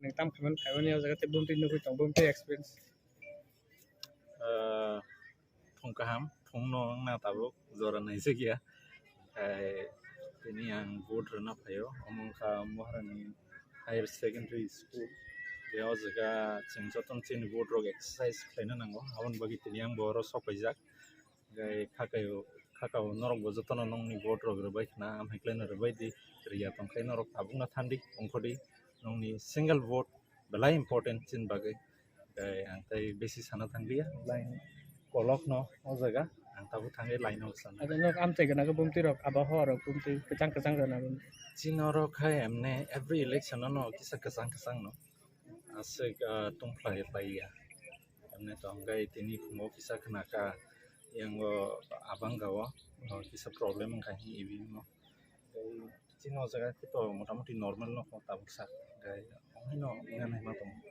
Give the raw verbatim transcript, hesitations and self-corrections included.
Nang tam khaman khaimani o jaga tei bumtwi nugwi tong, bumtwi experience. Ah, phung kaham, phung no wngna tabuk jora naijak ya. Hai, tini ang vote rwna phaio, omo wngkha Maharani Higher Secondary School. Be o jaga chwng jotono chini vote rok exercise khlaina nango, aboni bagwi tini ang bo oro sok paijak. Gai khakao, khakao norok bo jotono nongni vote rok rwbai khna, amhai khlaino rwbai di, rwya tongkhe norok tabukno thandi, ongkhordi, nongni single vote belai important chini bagwi. Gai ang tai besi sana thanglia, line kolokno o jaga ang tabuk thangwi line o sana. Ado nok amchai gana khe bumtwi rok, abo ho rok bumtwi kwchang kwchang gana bumtwi. Chini oro khai emne every election ano kisa kwchang kwchang no aswk, ah, tungphlai phlai ya. Emne to hwnkhe tini phungo kisa khna kha, yango abang gao, oh, kisa problem wngkha hini ebimo. Tei chini o jaga khe to motamuti normal no kho tabuk sa, hwnkhe omohaino wngya naima tongo.